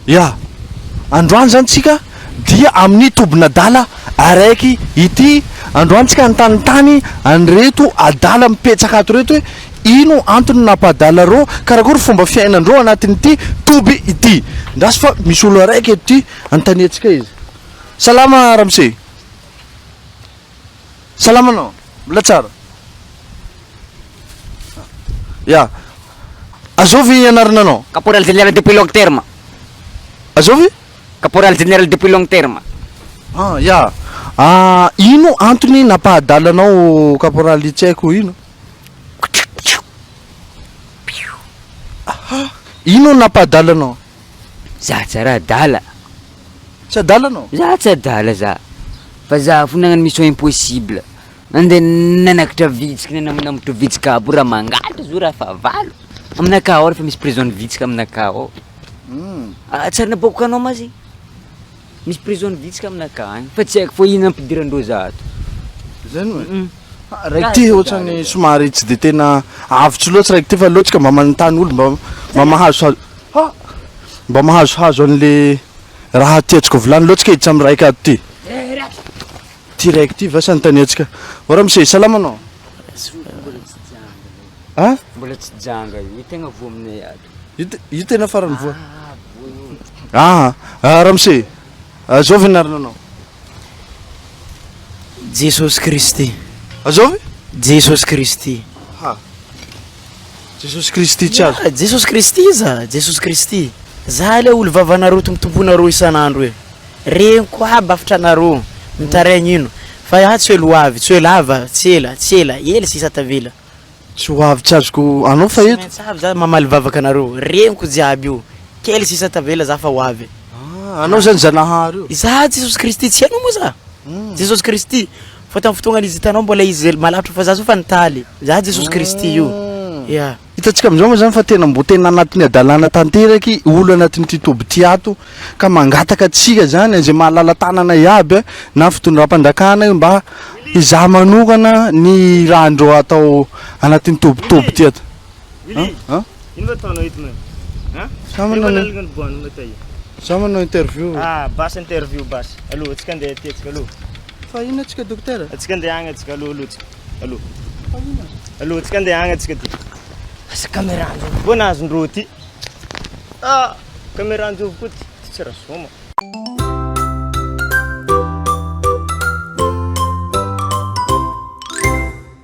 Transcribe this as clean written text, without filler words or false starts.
Ya! Androany zany tsika dia amin'ny tobin'adala araiky ity, androany tsika hanontanintany an'ireto adala mipetsaka ato ireto hoe ino antony nampadala reo, karakory fomba fiainan-dreo anatin'ity toby ity. Ndraso fa misy olo araiky eto ty anontaniantsika izy. Salama ramose. Salama anao? Mbola tsara? Ya. Azovy anarananao? Caporal général depuis long terme. Azovy? Caporal général depuis long terme. Ah, ya. Ah, ino antony nampahadala anao caporal tsy haiko ino? Aha. Ino nampahadala anao? Za tsara adala. Tsy adala anao? Za tsy adala za. Fa za fo nagnano mission impossible. Nandeha nanakatra vitsika nanambotra vitsika aby raha mangalatra zo raha fahavalo. Aminakahy ao refa misy prison vitsika aminakahy ao. Ah, tsy ary naboakako anao ma zegny? Misy prison vitsika aminakahy agny fa tsy haiko fô ino ampidirandreo za ato. Zany hoe? Raiky ty ohatrany somary tsy de tena avotsy loatra raiky ty fa aleo tsika mba manontany olo mba mba mahazohazo ha mba mahazohazo an'le raha tiantsika volany aleo tsika hiditra amin'ny raiky ato ty. Ty raiky ty vasa anontaniantsika. O ramose, salama anao? Ah? Mbola tsy janga io, io tegna voa aminay ato. Io te- io tena farany voa. Ah, ah, ramose, azovy anarananao? Jesosy Kristy. Azovy? Jesosy Kristy. Ha. Jesosy Kristy tsy azo. Ah, Jesosy Kristy iza? Jesosy Kristy. Za le olo vavanareo tompotomponareo isan'andro e. Regniko aby hafitranareo mitaraigny ino. Fa iah tsy ela ho avy, tsy ela avy, tsy ela, tsy ela, ela sisa tavela. Tsy ho avy tsy azoko anao fa Tsy eto. maintsy avy za mamaly vavaka anareo. Regniko jiaby io. Kely sisa tavela za fa ho avy. Ah, anao zany Zanahary io. Za Jesosy Kristy tsy hainao moa za? Jesosy Kristy. Fa tamin'ny fotoagna izy hitanao mbola izy malalatra fa za zao fa nitaly. Za Jesosy Kristy io. Ya. Hitantsika amin'izao moa zany fa tena mbo tena anatin'ny hadalana tanteraky olo anatin'ity toby ity ato ka mangataka antsika zany izay mahalala tanana iaby na fitondram-panjakana io mba hizaha manokana ny raha-ndreo atao anatin'ny tobitoby ity ato. Willy, An? ino va ataonao eto man? Hein? Za Ino va manao lalana niboahanao taia? za manao interview. Ah, basy interview basy. Aloha, antsika andeha aty antsika aloha. Fa inona antsika dokotera? Antsika andeha agny antsika aloha aloha antsika. Aloha. Aloha antsika andeha agny antsika ty. Asa caméra anjovy koa nahazondreo ty. Ah, caméra anjovy koa ty. Ty tsy raha soma.